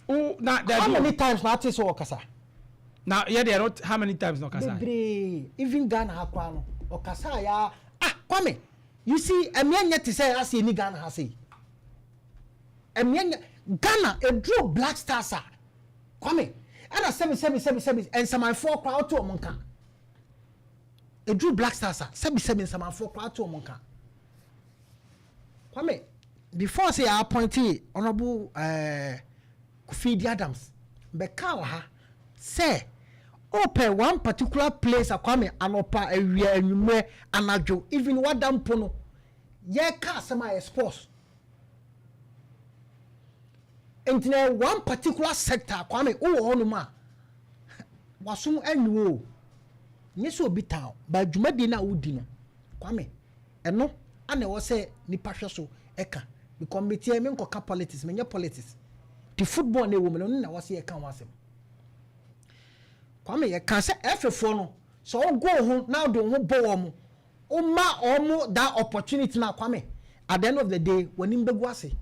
Wo na How dabi many o. times na ate sɛ ɔkasa? Na yɛ deɛ no how many times na ɔkasa? Bebree, even Ghana ha koraa no ɔkasa ya. Ah, Kwame, you see, ɛmeɛ nyɛ te sɛ ase ni Ghana ha sei. Ɛmeɛ nyɛ Ghana eduro Black Stars a, Kwame, ɛna sɛbi sɛbi sɛbi sɛbi nsamanfoɔ koraa ɔte wɔn nka. Eduro Black Stars a, sɛbi sɛbi, nsamanfoɔ koraa ɔte wɔn nka. Kwame, before sɛ yɛ appoint Honourable Kofi Idi Adams bɛka wɔ ha sɛ ɔpɛ one particular place a, Kwame, anɔpa, awia, anwummerɛ, anadwo, even wada mpo no, yɛka asɛm a yɛ sports. Nti na one particular sector, Kwame, wowɔ hɔnom a wasom anyiwo o, nyɛ sɛ obi tan ba dwumadie no a wodi no, Kwame, ɛno ana ɛwɔ sɛ nipa hwɛ so ɛka, because metie me nkɔka politics, menyɛ politics ti. Football na ɛwɔ mu no, ɛno na ɛwɔ sɛ yɛka ho asɛm. Kwame, yɛka sɛ ɛfɛfoɔ no sɛ ɔgo ho na ɔde ho bɔ wɔn, ɔma wɔn that opportunity na, Kwame, at the end of the day wɔn bɛgu ase.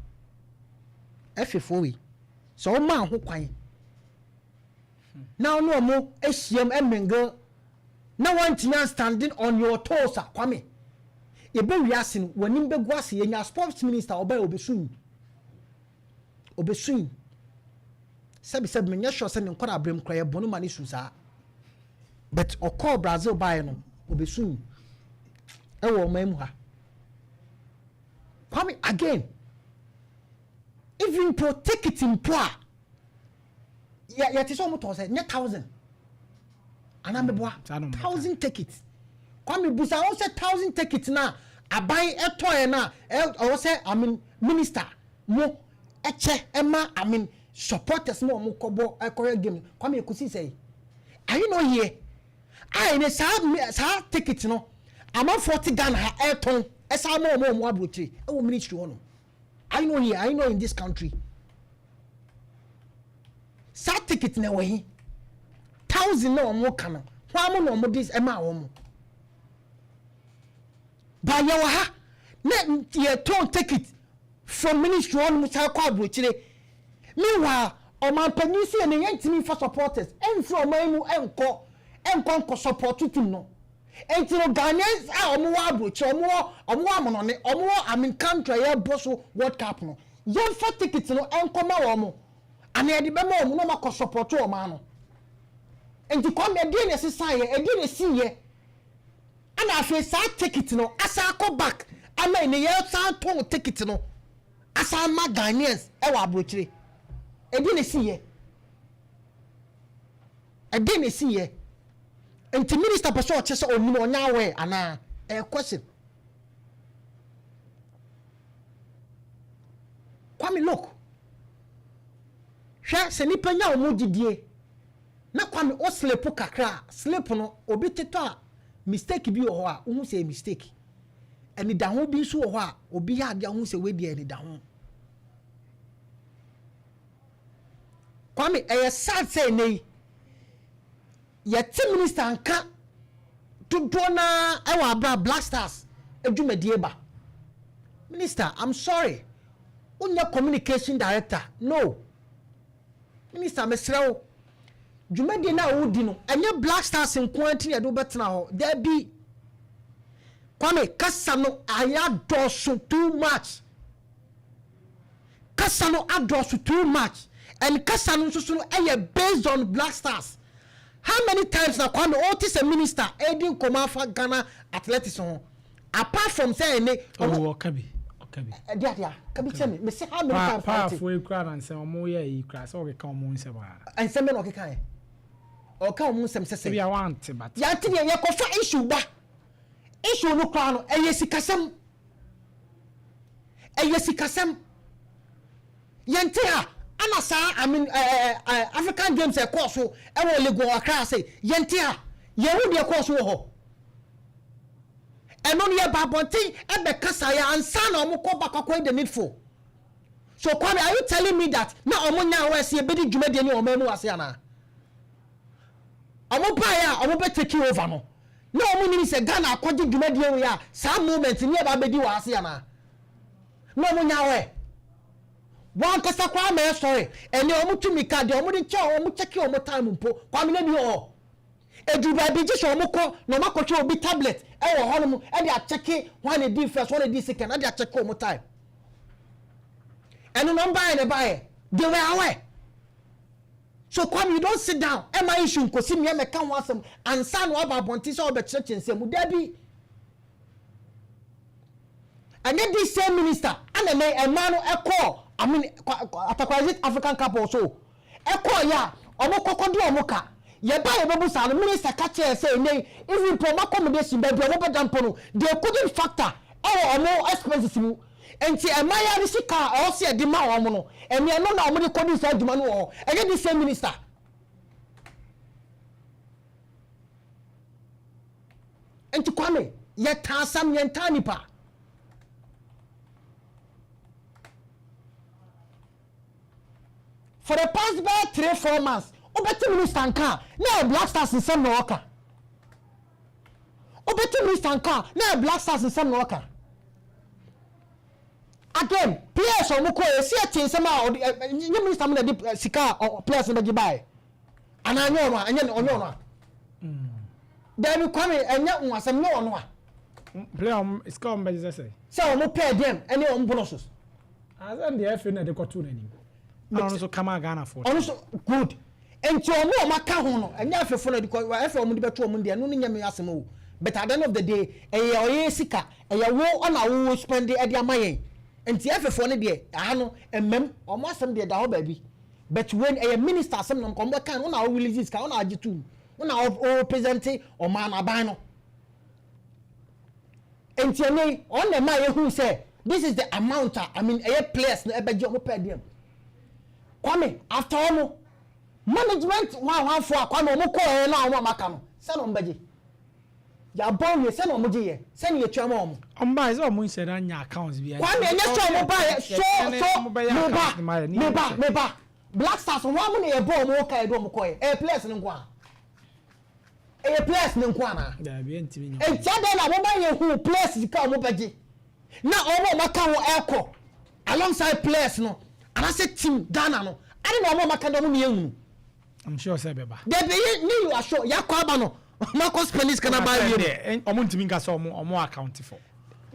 Ɛfɛfoɔ yi sɛ ɔma ho kwan na ɔne ɔmo ahyiam ɛmingle na wɔntumi standing on your toes a, Kwame, ebe wiase no wɔn bɛgu ase. Yɛnya sports minister ɔbɛyɛ obesun obesun sɛbi sɛbi, menyɛ sure sɛ ne nkɔda abirem kora yɛ bɔn ma ne su saa, but ɔkɔɔ Brazil baeɛ no, obesun ɛwɔ ɔman mu ha. Kwame, again, even po ticket mpo a yɛ yɛte sɛ ɔmo tɔn sɛ nyɛ 1,000 anaa meboa? Saa na ɔmo ka. 1,000 ticket, Kwame, busa wɔn sɛ 1,000 ticket na aban ɛtɔ yɛ na ɛ ɔwɔ sɛ, I mean, minister mo ɛkyɛ ɛma, I mean, supporters mo a ɔmo kɔbɔ ɛkɔyɛ game. Kwame, ekosi sɛ are you not here a ɛnɛ saa ticket no amanfoɔ te Ghana ha ɛtɔn ɛsan ama ɔmo a ɔmo aburokyire ɛwɔ ministry hɔ no? Are you not here? Are you not in this country? Saa ticket na ɛwɔ he? 1,000 na ɔmo ka no, hɔn mo na ɔmo de ɛma wɔn ba yɛwɔ ha na yɛtɔn ticket from ministry hɔ nom saa kɔ aburokyire. Meanwhile, ɔmanpanyin si yɛ ne yɛntumi nfa supporters ɛnfiri ɔman mu ɛnkɔ nkɔ support team no. Nti no Ghanaians a ɔmo wɔ aburokyire, ɔmo wɔ amonɔne, ɔmo wɔ, I mean, country a yɛbɔ so World Cup no, yɛnfa ticket no ɛnkɔma wɔn ana yɛde bɛma wɔn na ɔmo akɔ support ɔman no. Nti Kwame, ɛdeɛ na ɛsesa yɛ, ɛdeɛ na ɛsi yɛ, ɛna afei saa ticket no asa akɔ back ama ɛne yɛsan tɔn ticket no asan ma Ghanaians ɛwɔ aburokyire. Ɛdeɛ na ɛsi yɛ, ɛdeɛ na ɛsi yɛ? Nti minister pɛ sɛ ɔkyɛ sɛ ɔnim ɔnyɛ awɛ anaa? Ɛyɛ question. Kwame, look, hwɛ sɛ nipa nya wɔn gyidie na, Kwame, o slip kakra a, slip no obi tetɔ a, mistake bi wɔ hɔ a wohu sɛ yɛ mistake. Anidaho bi nso wɔ hɔ a obi yɛ adeɛ a wohu sɛ wei deɛ anidaho. Kwame, ɛyɛ sad sɛ ɛnɛ yi yɛte minister nka dodoɔ naa ɛwɔ abira Black Stars adwumadie ba. Minister, I'm sorry, wonyɛ communication director no. Minister, mesrɛ wo, dwumadie no a wodi no, ɛnyɛ Black Stars nko ara nti na yɛde wobɛtena hɔ. Daabi, Kwame, kasa no ayɛ adɔɔso too much, kasa no adɔɔso too much, and kasa no nso so no ɛyɛ based on Black Stars. How many times na, Kwame, ɔte sɛ minister ɛdi nkɔmɔ afa Ghana athletics ho apart from sɛ ɛne? Ɔwɔ ɔka bi, ɔka bi. Ɛdi adeɛ kabi kyɛ mi mɛ sɛ how many times na ɔte? Paafoɔ ekura na nsɛm ɔmo yɛ yi kura sɛ ɔkeka ɔmo nsɛm a. Nsɛm bɛ na ɔkeka yɛ, ɔka ɔmo nsɛm sɛsɛ. Ebi a wante but. Yante deɛ yɛkɔfa issue ba, issue no koraa no ɛyɛ sikasɛm, ɛyɛ sikasɛm. Yɛnte ha ana saa, I mean, ɛɛ African Games ɛkɔɔ so ɛwɔ Legon, Accra ase. Yɛnte ha yɛn ho deɛ ɛkɔɔ so wɔ hɔ. Ɛno no yɛ ba abɔnten ɛbɛkasa yɛ ansa na ɔmo kɔ back akɔ the needful. So Kwame, are you telling me that na ɔmo nya awɔ ɛsɛ yɛbɛdi dwumadie ne ɔmo mu ase anaa ɔmo baeɛ a ɔmo bɛ take over no na ɔmo nim sɛ Ghana akɔgye dwumadie wei a saa moment ne yɛ ba bɛdi wɔ ase anaa na ɔmo nya awɔ? Wankasa koraa ma ɛsɔre. Ɛnɛ ɔmo tumi ka deɛ ɔmo de kyɛ ɔmo kyɛke ɔmo time mpo. Kwame, na bi wɔ hɔ. Edu baabi gye sɛ ɔmo kɔ na ɔmo akɔhwɛ obi tablet ɛwɔ hɔnom ɛde akyɛke wɔn a di first, wɔn a di second, ɛde akyɛke ɔmo time. Ɛno na ɔmo baayɛ na ɛbaayɛ, they were aware. So Kwame, you don't sit down ɛma issue nkosi mmea mɛka ho asɛm ansa na waba abɔnten sɛ ɔbɛkyerɛkyerɛ nsɛm mu. Dabi, ɛnyɛ this same minister ɛna ɛnɛ ɛmaa no ɛkɔɔ, I mean, Atakora, is it African Cup or so, ɛkɔɔ yɛ a ɔmo kɔkɔ de ɔmo ka yɛba yɛbɛbu saa no, minister ka kyerɛ sɛ ɛnɛ even po ɔmo accommodation, baabi ɔmo bɛda mpo no, they couldn't factor ɛwɔ ɔmo expenses mu. Nti ɛmaa yɛ ade sika a ɔwɔ sɛ yɛde ma ɔmo no, ɛnɛ ɛno na ɔmo de kɔdi saa adwuma no wɔ hɔ. Ɛnyɛ this same minister? Nti Kwame, yɛtaa asɛm, yɛntaa nipa. For the past bɛyɛ 3-4 months, wobɛte minister nka a, na yɛ Black Stars nsɛm na ɔka. Wobɛte minister nka a, na yɛ Black Stars nsɛm na ɔka. Again, players a wɔn kɔ esi ɛte nsɛm a ɔde ɛ nye minister mu na ɛde sika a players no bɛgye baeɛ anaa? Nyɛ ɔno a, ɛnyɛ ɔnyɛ ɔno a. Dabi Kwame, ɛnyɛ nwasɛm, nyɛ ɔno a. Player ɔmo sika ɔmo bɛgye sɛ sɛ wɔn pɛɛ dɛm ɛne wɔn bonuses. Asɛm deɛ ɛfɛ na ɛde kɔto n'anim ɛna ɔno nso kama Ghana fo. Ɔno nso good. Nti ɔmo a ɔmo aka ho no, ɛnyɛ afɛfo na ɛde kɔ ɛfɛ ɔmo de bɛto ɔmo deɛ, ɛno ne nyɛ mi asɛm o. But at the end of the day, ɛyɛ ɔyɛ sika, ɛyɛ wo ɔna wo spend ɛde ama yɛn. Nti ɛfɛfoɔ no deɛ, aha no mmɛm ɔmo asɛm deɛ da hɔ baabi, but when ɛyɛ minister asɛm na ɔmo bɛka no, ɔna ɔrelease sika, ɔna agye tum, ɔna ɔrepresent ɔman aban no. Nti ɛnɛ ɔna ɛma yɛhu sɛ this is the amount a, I mean, ɛyɛ players no ɛbɛgye ɔmo pɛ deɛ. Kwame, after ɔmo management hwanhwanfo a, Kwame, ɔmo kɔɔ ɛyɛ na ɔmo a maka no sɛ na ɔmo bɛgye yabɔ wie sɛ na ɔmo gye yɛ sɛ na yɛtua ma ɔmo. Ɔmo baa sɛ ɔmo nhyɛ da nya accounts bi. Kwame, ɛnyɛ sɛ ɔmo ba yɛ so meba meba meba. Black Stars wɔn mo na yɛbɔ ɔmo ka yɛ de ɔmo kɔɔ yɛ, ɛyɛ players no nko a, ɛyɛ players no nko ana? Dabi, ɛntumi nya. Nti adan na mo ba yɛ hu players sika ɔmo bɛgye na ɔmo a ɔmo aka ho ɛkɔ alongside players no anaasɛ team Ghana no ade na ɔmo a ɔmo aka de ɔmo mi ehunu. I'm sure sɛ bɛba. Dabi, yi ni you are sure? Yakɔ aba no, ɔmo akɔ spend sika na ba wie no. Ɔmo ntumi nka sɛ ɔmo account for.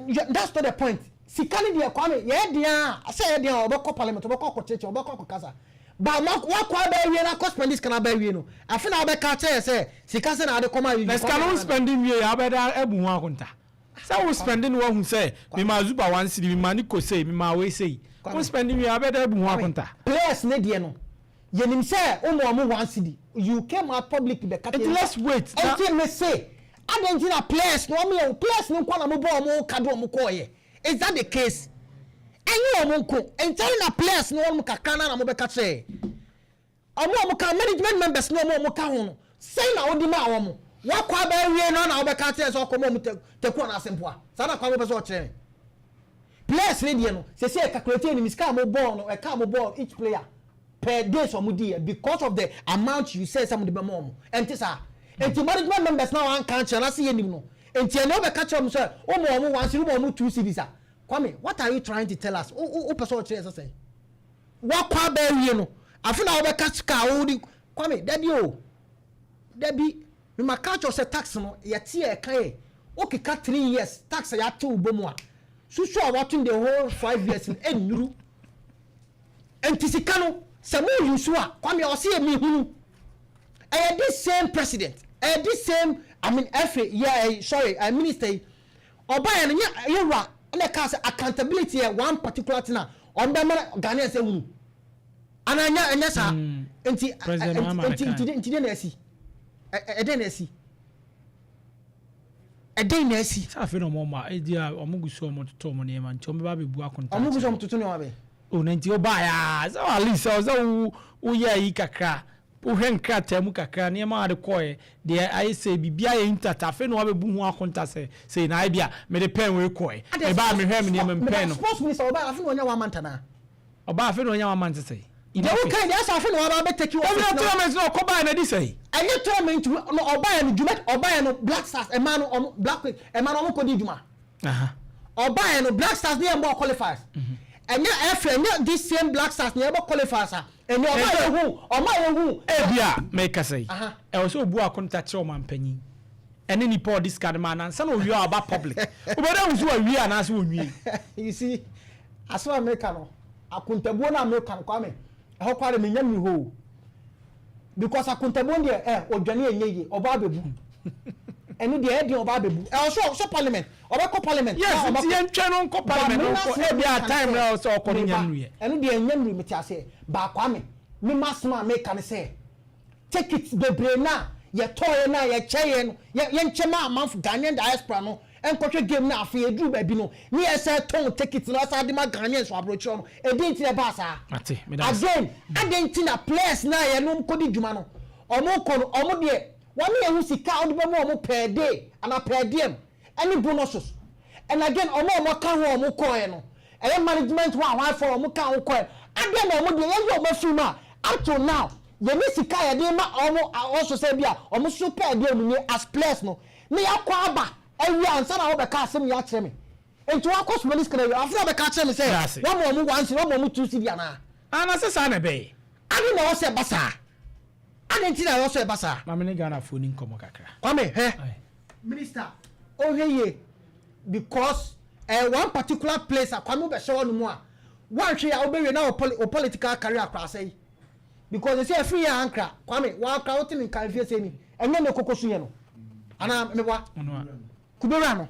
Yeah, that's not the point. Sika ni deɛ, Kwame, yɛ deɛ a sɛ yɛ deɛ a ɔbɛkɔ parliament, ɔbɛkɔ akɔkyerɛkyerɛ, ɔbɛkɔ akɔkasa ba ma wakɔ aba awie na akɔ spend sika na aba awie no, afe na ɔbɛka kyerɛ sɛ sika sɛ na ade kɔma awie. Na sika no spending wie yɛ abɛda ɛbu ho akonta sɛ wo spending no, wahu sɛ mema Zuba 1 cedi, mema Niko sei, mema wei sei, wo spending wie abɛda ɛbu ho akonta. Players ne deɛ no, yɛnim sɛ ɔmo ɔmo 1 cedi, you came out public bɛka. Nti let's wait na nti me se adi nti na players no, ɔmo yɛ players no nkɔ na mo bɔ ɔmo ka de ɔmo kɔɔ yɛ. Is that the case? Ɛnyɛ ɔmo nko nkyɛn na players no wɔn kakra na mo bɛka kyerɛ ɔmo a ɔmo ka management members no, ɔmo a ɔmo ka ho no sɛn na ɔdi ma wɔn wakɔ aba awie no na ɔbɛka kyerɛ sɛ ɔkɔ ma ɔmo teku ɔna asempoa saa na kwan mo pɛ sɛ ɔkyerɛ players ne deɛ no sɛ sɛ calculate anim sika a mo bɔɔl no, ɛka a mo bɔɔl each player per days ɔmo di yɛ because of the amount you say sɛ mo de bɛ ma ɔmo. Ɛnti saa nti management members na wɔn anka kyerɛ na se yɛ nim no, nti ɛna ɔbɛka kyerɛ ɔmo sɛ ɔmo ɔmo 1 cedi, ɔmo ɔmo 2 cedis a, Kwame, what are you trying to tell us? O o o pɛ sɛ ɔkyerɛ sɛ sɛ wakɔ aba awie no, afe na wɔbɛka sika a wɔde. Kwame, dabi o, dabi. Mema ka kyerɛ sɛ tax no yɛte yɛ ɛka yɛ wokeka 3 years tax a yɛate wo bɔ mu a susu a wato the whole 5 years no ɛnnuru. Nti sika no sɛ mo use a, Kwame, ɔsi yɛ mihunu ɛyɛ this same president, ɛyɛ this same, I mean, ɛfɛ yɛ ɛ sorry, ɛ minister yi ɔba yɛ no nyɛ yɛwura ɛna ɛka sɛ accountability yɛ one particular thing a ɔmbɛma Ghanaian sɛ hunu ana ɛnyɛ saa? Nti President Mahama nti na nti nti de na ɛsi ɛdɛn na ɛsi, ɛdɛn na ɛsi? Sɛ afei na ɔmo ɔmo a edi a ɔmo gu so ɔmo toto ɔmo nneɛma nti ɔmo bɛba abɛbu akonta. Ɔmo gu so ɔmo toto nneɛma bɛ. O na nti ɔbaa ya sɛ at least sɛ ɔsɛ wo woyɛ ayi kakra, wohwɛ nkrataa mu kakra, nneɛma a de kɔɛ deɛ ayɛ sɛ biribi ayɛ intact. Afei na wabɛbu ho akonta sɛ sɛ na ayɛ bi a mede pɛn wei kɔɛ, mebaa mehwɛ me nneɛma mu pɛn no. Sports minister ɔbaa, afei na ɔnya 1 month ana? Ɔbaa afei na ɔnya 1 month sɛ. Deɛ wokan deɛ asɛ afei na waba abɛtake ɛbi na office na tournament na ɔkɔ baa na di sɛ. Ɛnyɛ tournament no ɔbaa no dwuma. Ɔbaa no, Black Stars ɛmaa no ɔmo Black Queen ɛmaa no ɔmo kɔ di dwuma. Ɔbaa no, Black Stars ne yɛn bɔ qualifiers. Ɛnyɛ ɛfɛ, ɛnyɛ this same Black Stars na yɛbɔ qualifiers a ɛnyɛ ɔmo a yɛhu, ɔmo a yɛhu. Ebi a mɛkasa yi, ɛwɔ sɛ obu akonta kyerɛ ɔmanpanyin ɛne nipa a ɔde sika no ma anansa na owie a ɔba public, wobɛdɛ ahu so wawie anaasɛ wɔnwie. You see, asɛm a meka no, akontabuo no a meka no, Kwame, ɛhɔ koraa de menya nni hɔ o, because akontabuo no deɛ odwane ɛnyɛ yie, ɔba abɛbu. Ɛno deɛ ɛdeɛ ɔba abɛbu, ɛwɔ so parliament, ɔbɛkɔ parliament. Yes, nti yɛntwɛn no nkɔ parliament no nkɔ, ebi a time na ɔsɛ ɔkɔ no nya nnuyɛ. Ɛno deɛ ɛnyɛ nnuru, mete aseɛ. Baako ame mema asɛm a meka ne sɛ tickets bebree na yɛtɔɔyɛ na yɛkyɛyɛ no, yɛnkyɛ ma amanfo Ghanaian diaspora no nkɔhwɛ game no. Afei eduru baabi no ne yɛsɛ tɔn ticket no ɔsa de ma Ghanaians wɔ aburokyerɛ no, edi nti na ɛbaa saa. Ate, meda ase. Again, adi nti na players na yɛnom kɔdi dwuma no, ɔmo kɔ no, ɔmo deɛ wɔn yɛ ho sika a ɔde bɛma ɔmo per day ana per diem ɛne bonuses. And again, ɔmo a ɔmo ka ho a ɔmo kɔɛ no, ɛyɛ management ho a wɔn afɔ ɔmo ka ho kɔɛ adeɛ na ɔmo deɛ yɛyɛ ɔmo afiri mu a, up to now yɛne sika a yɛde ma ɔmo ɔso sɛ bi a ɔmo so per diem ni as players no ne yɛakɔ aba awie ansa na wɔbɛka asɛm yɛ akyerɛ me. Nti wakɔ soma ne sika na awie, afei na wɔbɛka akyerɛ me sɛ That's it. wɔn ma ɔmo 1 cedi, wɔn ma ɔmo 2 cedi anaa? Anasɛ saa na ɛbɛyɛ. Ade na ɛwɔ sɛ ɛba saa, ade nti na ɛwɔ sɛ ɛba saa. Maame ne Ghanafoɔ ni nkɔmmɔ kakra. Kwame, hɛ. Aye. Minister ɔhwɛ yie because one particular place a Kwame bɛhyɛ hɔ no mu a wanhwɛ a wobɛwie na wo political career akora asɛe, because ɛsɛ ɛfiri yɛ ankra Kwame wankra wote ne nka mfie sɛ ni ɛnyɛ ne koko so yɛ no anaa meboa? Ɔno a Kubewura no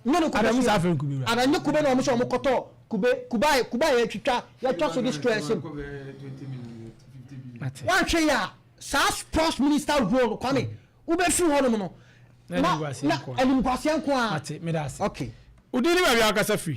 nyɛ ne koko Adamu so saa yɛ. Afei Kubewura. Ana nye kube na ɔmo sɛ ɔmo kɔtɔ kube, kube a kube a yɛtwitwa yɛtwa so de stress mu. Ate. Wanhwɛ yɛ a, saa sports minister role no, Kwame, wobɛfiri hɔ nom no Na animguaseɛ na nko a. animguaseɛ nko a. Ate, meda ase. Okay. Wodi ne baabi a wakasa firi.